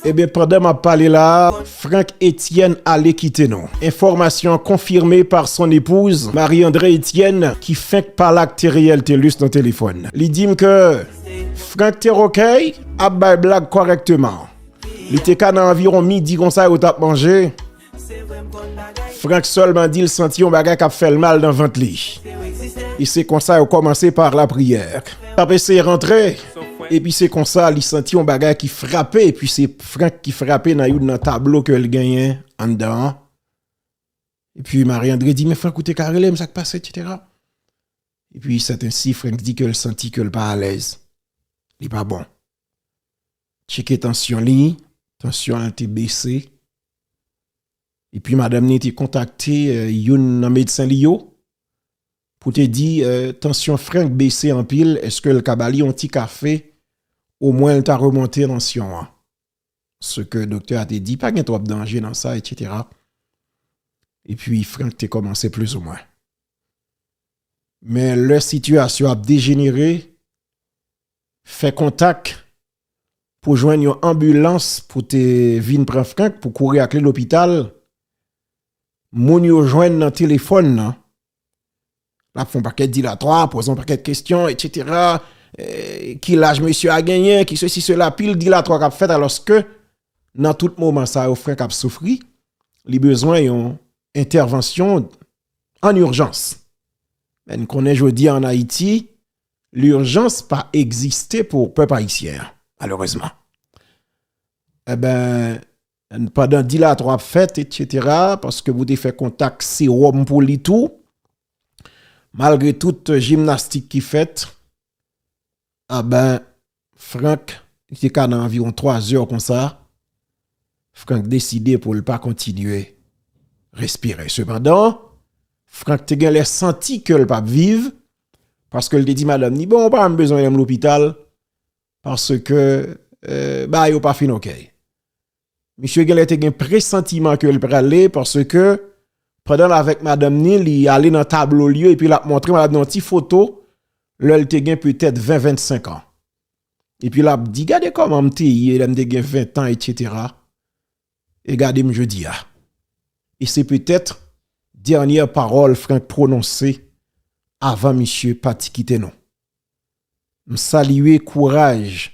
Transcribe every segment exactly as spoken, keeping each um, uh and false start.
Ebyen, pandan m ap pale la a, Franck Etienne ale kite nou. Enfòmasyon konfime pa son epouz, Marie André Etienne, ki fenk pale ak Theriel Thelus nan telefòn. Li di m ke Franck te okey, ap bay blag kòrèkteman. Li te ka nan anviwon midi konsa, yo t ap manje. Franck sèlman di l santi yon bagay k ap fè l mal nan vant li. E se konsa yo kòmanse pa lapriyè. L ap eseye rantre, epi se konsa li santi yon bagay ki frape, epi se Franck ki frape nan youn nan tablo ke l genyen anndan an. Epi Marie André di, "Men Franck, ou te ka rele m, sa k pase, etsetera." Epi, sètensi, Franck di ke l santi ke l pa alèz. Li pa bon. Tcheke tansyon li, tansyon an te bese. Epi, madanm ni te kontakte, eh, youn nan medsen li yo pou te di, eh, tansyon Franck bese anpil, èske l ka ba li yon ti kafe, omwen l ta remonte tansyon an. Se ke doktè a te di, pa gen twòp danje nan sa, etsetera. Epi, Franck te kòmanse plizoumwen. Men lè sitiyasyon ap dejenere, fè kontak pou jwenn yon anbilans pou te vin pran Franck pou kouri ak li lopital. Moun yo jwenn nan telefòn nan, l ap fè yon pakèt dilatwa, poze yon pakèt kesyon, etsetera. Eh, ki laj mesye a genyen, ki sesi, sela, pil dilatwa k ap fèt, alòske nan tout moman sa yo, Franck ap soufri, li bezwen yon entèvansyon an ijans. Men n konnen jodi a ann Ayiti, lijans pa egziste pou pèp ayisyen an, malerezman. Eben, pandan dilatwa ap fèt, etsetera, paske pou te fè kontak sewòm pou li tou, malgre tout jimnastik ki fèt, eben, Franck, li te ka nan anviwon twa zè konsa, Franck deside pou l pa kontinye respire. Sepandan, Franck te genlè santi ke l p ap viv, paske l te di madanm ni, "Bon, ou pa menm bezwen menm lopital, paske, eh, bagay yo pa fin okey." Misye genlè te gen presantiman ke l prale, paske pandan l avèk madanm ni, li ale nan tablo l yo, epi l ap montre madanm ni yon ti foto, lè l te gen petèt ven, vennsenk an. Epi l ap di, "Gade kòman m te ye lè m te gen ven tan, etsetera. E gade m jodi a." E se petèt dènyè pawòl Franck pwononse avan misye pati kite nou. M salye kouraj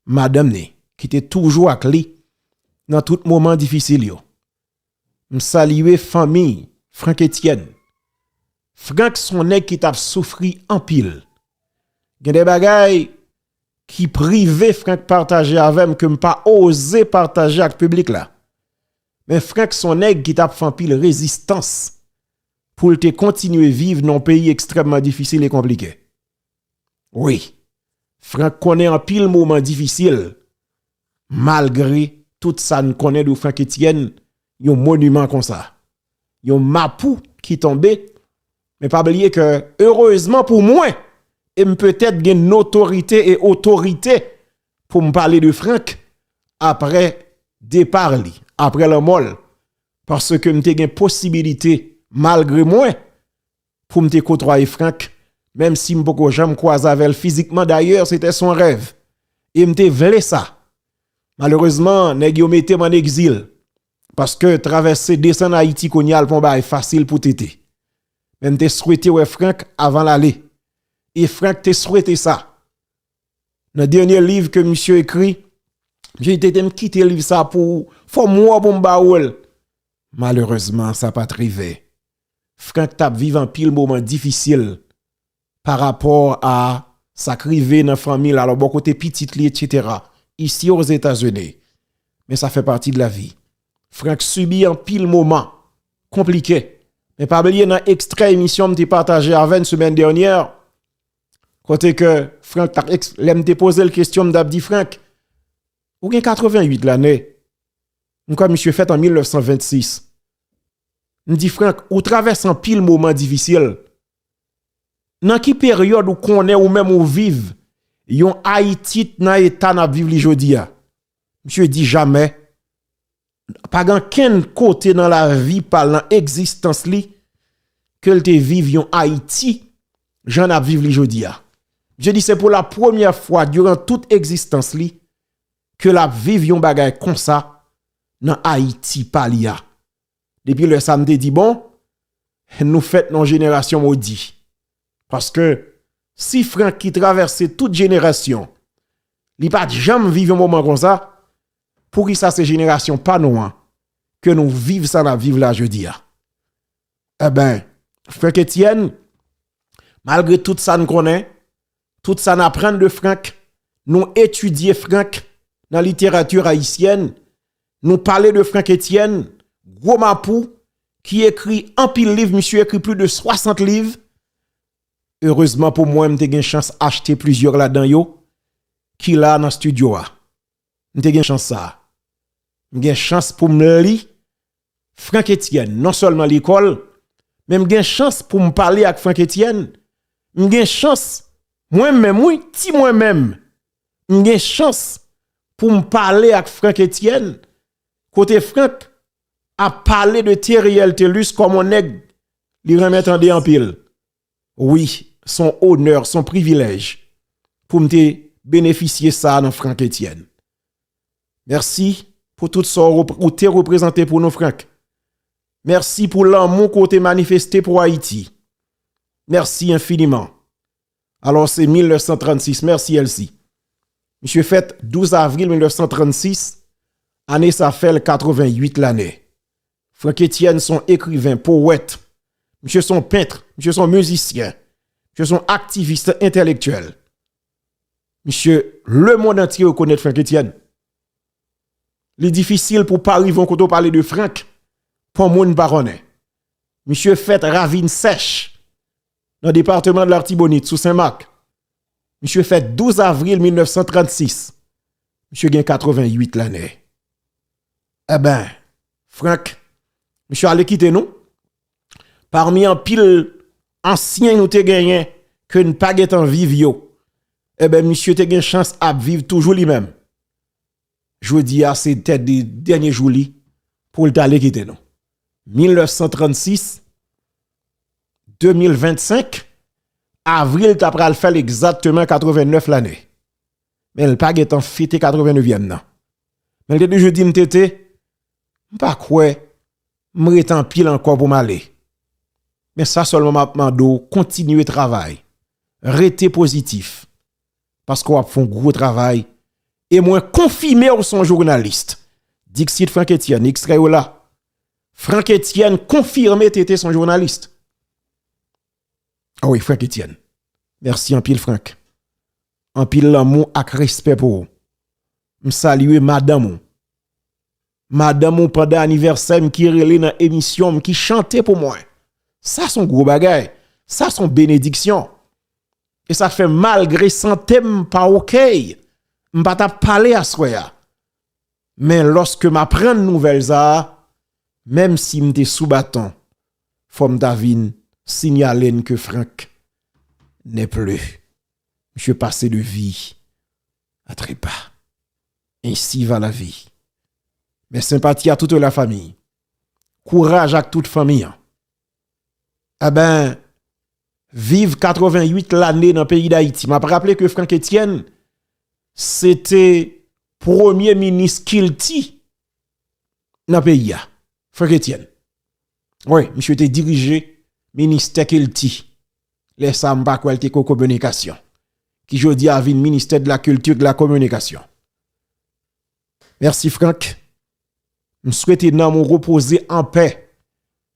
madanm ni, ki te toujou ak li nan tout moman difisil yo. M salye fanmi Franck Etienne. Franck se yon nèg ki t ap soufri anpil. Gen de bagay ki prive Franck pataje avè m, ke m pa oze pataje ak piblik la. Men Franck se yon nèg ki t ap fè anpil rezistans pou l te kontinye viv nan yon peyi ekstrèmman difisil e konplike. Wi, Franck konnen anpil moman difisil, malgre tout sa n konnen de Franck Etienne, yon moniman konsa, yon mapou ki tonbe. Men pa bliye ke, erezman pou mwen, e m petèt gen notorite e otorite pou m pale de Franck apre depa li, apre lanmò l, paske m te gen posibilite, malgre mwen, pou m te kotwaye Franck, menm si m poko janm kwaze avè l fizikman, dayè, se te yon rèv. E m te vle sa. Malerezman, nèg yo mete m ann egzil, paske travèse desann Ayiti kounye a, l pa yon bagay fasil pou tete. Men m te swete wè Franck avan l ale. E Franck te swete sa. Nan dènye liv ke misye ekri, misye di, "Tete, m kite liv sa pou ou, fò m wè w pou m ba ou l." Malerezman, sa pa t rive. Franck t ap viv anpil moman difisil pa rapò a sa k rive nan fanmi l, alò bò kote pitit li, etsetera, isi Ozetazini. Men sa fè pati de lavi. Franck sibi anpil moman konplike. Men pa bliye nan ekstrè emisyon m te pataje avè n semèn dènyè, kote ke Franck t ap eks-, lè m te poze l kesyon, m t ap di, "Franck, ou gen katreventuit lane." M kwè misye fèt an mil nèf san vennsis. M di, "Franck, ou travèse anpil moman difisil. Nan ki peryòd ou konnen ou menm ou viv yon Ayiti nan eta n ap viv li jodi a?" Misye di, jamè. Pa gen ankenn kote nan lavi pa l, nan egzistans li, ke l te viv yon Ayiti jan n ap viv li jodi a. Misye di se pou la premyè fwa diran tout egzistans li, ke l ap viv yon bagay konsa nan Ayiti pa li a. Depi lè sa, m te di, bon, nou fèt nan yon jenerasyon modi. Paske si Frank ki travèse tout jenerasyon, li pa t janm viv yon moman konsa, poukisa se jenerasyon pa nou an ke nou viv sa n ap viv la jodi a? Eben, Frank Etienne, malgre tout sa n konnen, tout sa n aprann de Frank, nou etidye Frank nan literati ayisyèn, nou pale de Frank Etienne, gwo mapou, ki ekri anpil liv, misye ekri plis de swasant liv. Erezman pou mwen, m te gen chans achte plizyè ladan yo, ki la nan estidyo a. M te gen chans sa a. M gen chans pou m li Frank Etienne, non sèlman lekòl, men m gen chans pou m pale ak Frank Etienne. M gen chans, mwen menm, wi, ti mwen menm, m gen chans pou m pale ak Frank Etienne, kote Frank ap pale de Theriel Thelus kòm yon nèg li renmen tande anpil. Wi, se yon onè, se yon privilèj pou m te benefisye sa a nan Frank Etienne. Mèsi pou tout sa w rep-, ou te reprezante pou nou, Frank. Mèsi pou lanmou ke w te manifeste pou Ayiti. Mèsi enfiniman. Alò, se mil nèf san trannsis. Mèsi, Elsie. Misye fèt douz avril mil nèf san trannsis. Ane sa fè l katrevenn uit lane. Frank Etienne se yon ekriven, powèt. Misye se yon pent. Misye se yon mizisyen. Misye se yon aktivis entèlektyèl. Misye, lemonn antye rekonèt Frank Etienne. Li difisil pou pa rive yon kote w pale de Frank, pou yon moun pa konnen. Misye fèt Ravin Sèch, nan depatman de Latibonit, sou Senmak. Misye fèt douz avril mil nèf san trannsis. Misye gen katrevenn uit lane. Eben, Frank, misye ale kite nou. Pami anpil ansyen nou te genyen ke n pa gentan viv yo, eben, misye te gen chans ap viv toujou li menm. Jodi a, se tèt de dènye jou li pou l t ale kite nou. Mil nèf san trannsis, de mil vennsenk, avril ta pral fè l egzakteman katrevenn nèf lane. Men l pa gentan fete katrevenn nevyèm nan. Men l te toujou di m, Tete, m pa kwè m ret anpil ankò pou m ale. Men sa sèlman m ap mande w, kontinye travay. Rete pozitif. Paske w ap fè yon gwo travay. E mwen konfime w se yon jounalis. Dixit Frank Etienne, ekstrè yo la. Frank Etienne konfime Tete se yon jounalis. A wi, Frank Etienne. Mèsi anpil, Frank. Anpil lanmou ak respè pou ou. M salye madanm ou. Madanm ou pandan anivèsè m ki rele nan emisyon m, ki chante pou mwen. Sa se yon gwo bagay. Sa se yon benediksyon. E sa fè malgre sante m pa oke, m pa t ap pale aswè a. Men lòske m aprann nouvèl sa a, menm si m te sou baton, fò m ta vin siyale n ke Frank n'est plus. Misye pase de vi a trepa. Ainsi va la vie. Mes sympathies à toute la famille. Kouraj ak tout fanmi an. Eben, viv katrevenn uit lane nan peyi Dayiti. M ap raple ke Frank Etienne, se te premye minis kilti nan peyi a. Frank Etienne. Wi, misye te dirije ministè kilti. Lè sa a, m pa kwè l te ko kominikasyon. Ki jodi a vin ministè de la kilti e de la kominikasyon. Mèsi, Frank. M swete nanm ou repoze anpè.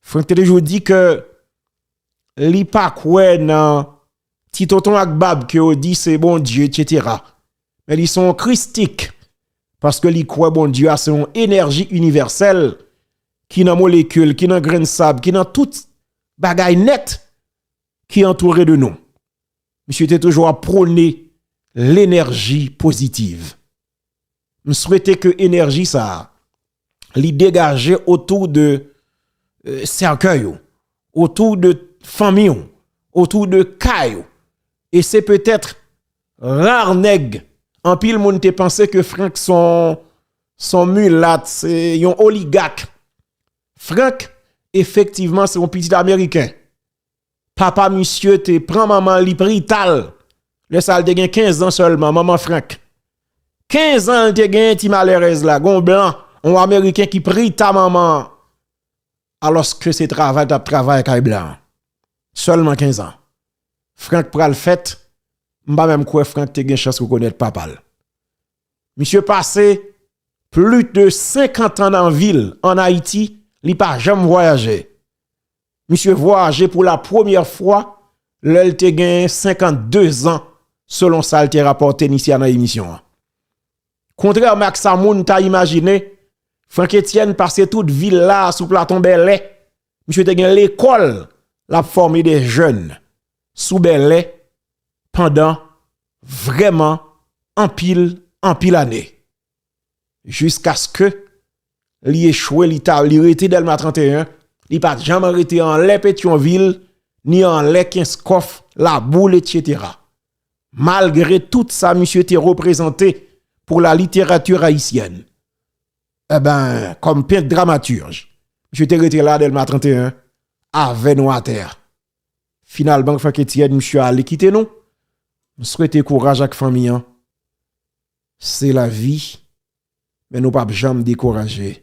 Frank te toujou di ke li pa kwè nan ti tonton ak bab ke yo di se Bondye, etsetera. Men li se yon kristik, paske li kwè Bondye a se yon enèji inivèsèl ki nan molekil, ki nan grenn sab, ki nan tout bagay nèt ki antoure de nou. Misye te toujou ap pwone lenèji pozitiv. M swete ke enèji sa a, li degaje otou de, euh, sèkèy ou, otou de fanmi w, otou de kay ou. E se petèt ra nèg, anpil moun te panse ke Frank se yon, se yon milat, se yon oligak. Frank, efektivman, se yon pitit ameriken. Papa misye te pran manman li, prita l. Lè sa a, l te gen kenz an sèlman, manman Frank. Kenz an l te gen, ti malerèz la, gon blan, yon Ameriken ki pri ta manman an. Alòske se travay l t ap travay kay blan an. Sèlman kenz an. Frank pral fèt, m pa menm kwè Frank te gen chans rekonèt papa l. Misye pase plis de senkant an nan vil, an Ayiti, li pa janm vwayaje. Misye vwayaje pou la premyè fwa lè l te gen senkannde zan, selon sa l te rapòte n isi a nan emisyon an. Kontrèman ak sa moun ta imajine, Frank Etienne pase tout vil la sou platon Bèlè. Misye te gen lekòl l ap fòme de jèn sou Bèlè pandan vrèman anpil, anpil ane. Jiskaske li echwe, li ta, li rete Dèlma trannteyen, li pa t janm rete anlè Petyonvil, ni anlè Kenskòf, Laboul, etsetera. Malgre tout sa misye te reprezante pou la littérature haïtienne, eben, kòm pent dramatij, misye te rete la Dèlma trannteyen avè nou atè a. Finalman, Frank Etienne, misye ale kite nou. M swete kouraj ak fanmi an. Se lavi, men nou p ap janm dekouraje.